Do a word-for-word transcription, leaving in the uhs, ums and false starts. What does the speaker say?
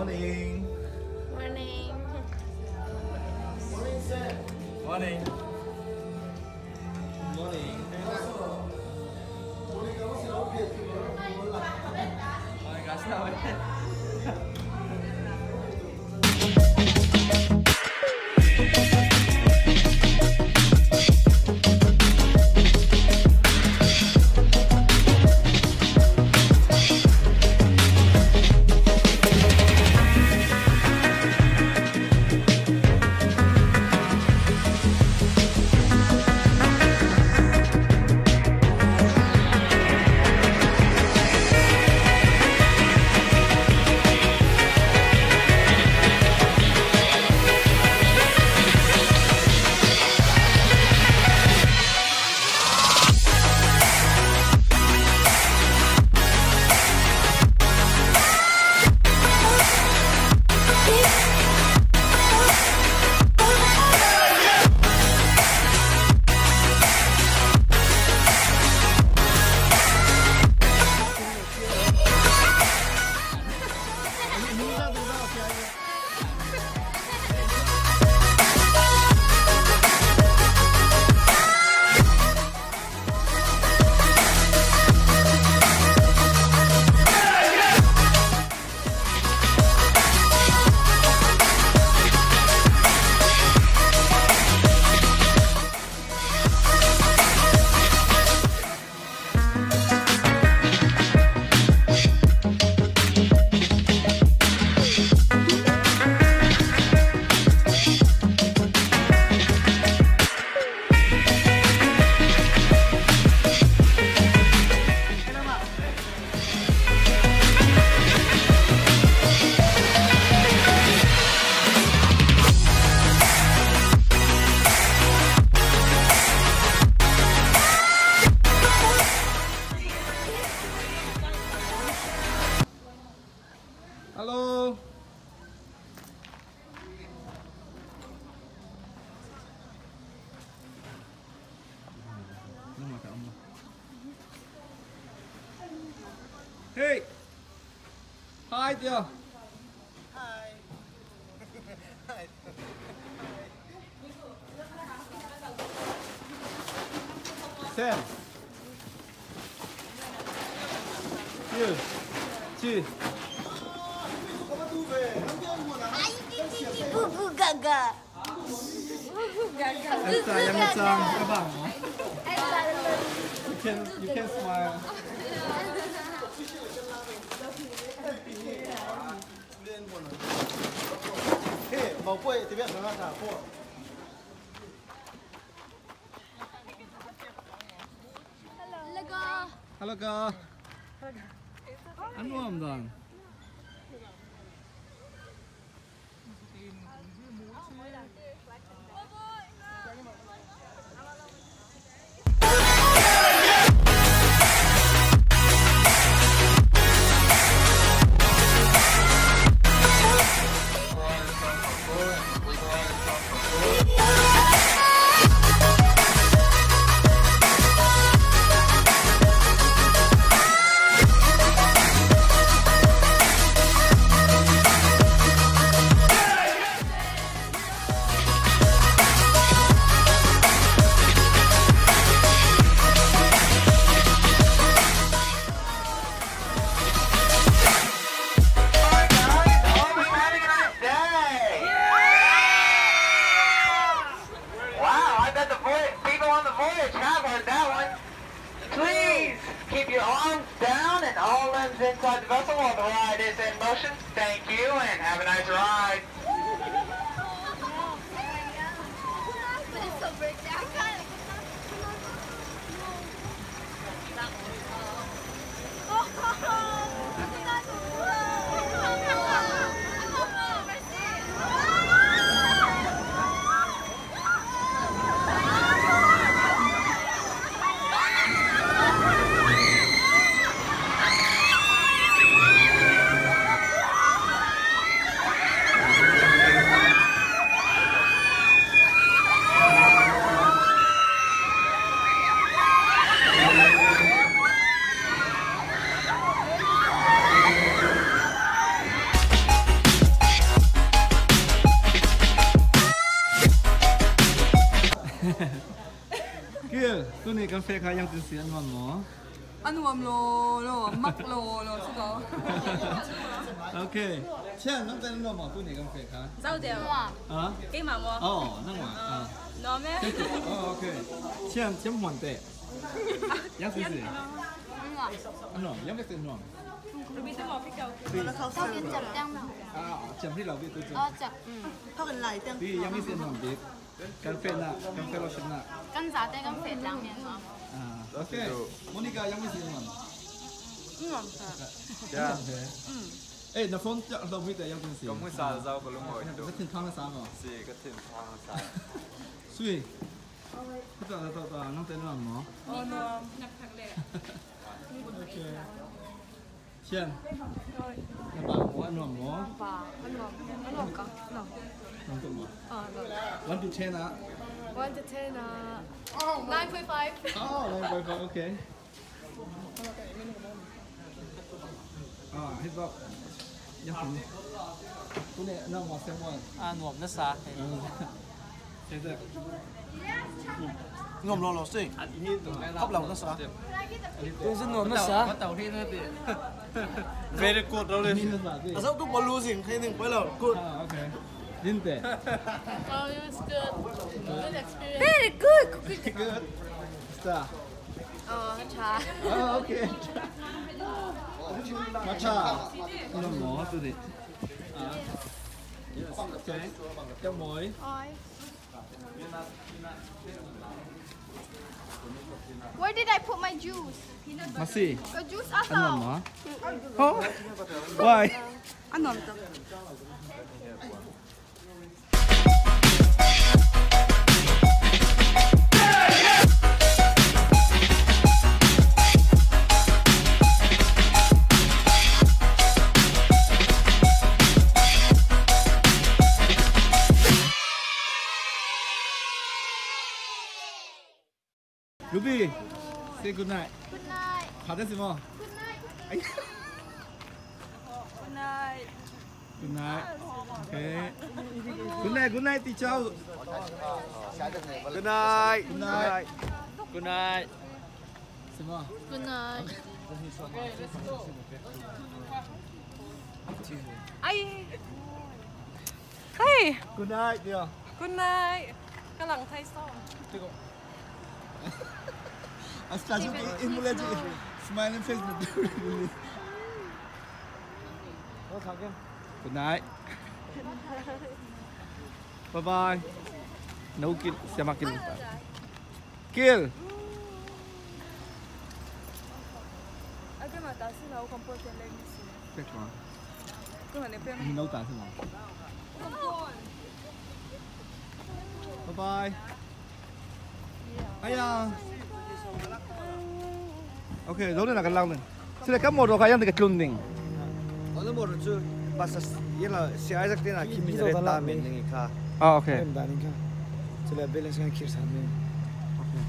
Morning. Morning. Morning, Sam. Morning. Morning. Morning, hasta luego. Hello. Hey. Hi there. Hi. Sam. Here. Chi. Ai, chi, chi, chi, bu, bu, ga, ga. Bu, bu, ga, ga. Elsa, yang macam abang. Elsa. You can, you can smile. Hey, mau kue, tapi nak tak kue. Hello, girl. Hello, girl. Anu am dang. Wow, I bet the voy- people on the voyage have heard that one. Please keep your arms down and all limbs inside the vessel while the ride is in motion. Thank you and have a nice ride. Tuni kan feh kha Young Tin Si a nuam maw? A nuam lo lo, mak lo lo si ko. Okay. Chian, nang ten a nuam maw tuni kan feh kha? Zau deu. Ha? Kei ma maw? Oh, nang ma. Ah. Nuam e. Oh, okay. Chian, chiam huan te. Young Tin Si. Nuam. A nuam, Young Tin Si nuam. Ruby te maw, pick out. Tau kin chiam tiang na. Ah, chiam ri lo bi tu chiam. Oh, chiam. Mm. Tau kin lai tiang. Bi Young Tin Si nuam bi. Kan feh na, kan feh lo sin na. Kan zate kan feh tang mian nuam. Ah, okay. Monica, Young Tin Si nuam. Nuam sa. Nuam sa. Mm. Eh, na phone cha lo mi te Young Tin Si. Ka mu sa zau ka lung oi tu. Ka thin thang sa mo. Si, ka thin thang sa. Sui. Ta ta ta ta, nang te nuam mo. Oh, nuam. Okay. Chian. Na ba mo a nuam mo. Ba, a nuam. A nuam ka. Nuam. Nuam tu mo. Ah, nuam. One to ten ah. One to ten ah. Nine point five. Oh, nine point five. Okay. Ah, hit bak. Yang sini. Tu ni nama siapa? Ah, nuam na sa. Nuam lo lo si. Khap lo na sa. Tu si nuam na sa. Very good, Rolis. Asal tu perlu sih, kayak ni, boleh good. Ah, okay. Dinte. Oh, it was good. Good experience. Very good. Good. Star. Oh, cha. Oh, okay. Matcha. Nuam maw tuni? Ah. Yes. Okay. Ka moi. Oi. Where did I put my juice? Masi. Your juice a nuam maw? Oh. Why? A nuam to. Ruby, say good night. Good night. Pha ta si maw. Good night. Ai. Good night. Good night. Okay. Good night, good night, teacher. Good night. Good night. Good night. Si maw. Good night. Ai. Hey. Good night, dear. Good night. Ka lang thai sawm. A sa chu in mu le chu smile in Facebook. Good night. Bye bye. No kil, siama kil. Kil. Ake ma ta si na u kompon ten le ni si. Pek ma. Ko ma ne pek ma. Ni no ta si na. Bye bye. Aya. Okay, zo le na ka lang den. Sile ka motor kha yang te ka tlun ding. Ono motor chu bus ye la si Isaac te na ki mi zo ta ta la ta min ding kha. Ah, okay. Em da ding kha. Sile balance kan kir sa min. Okay.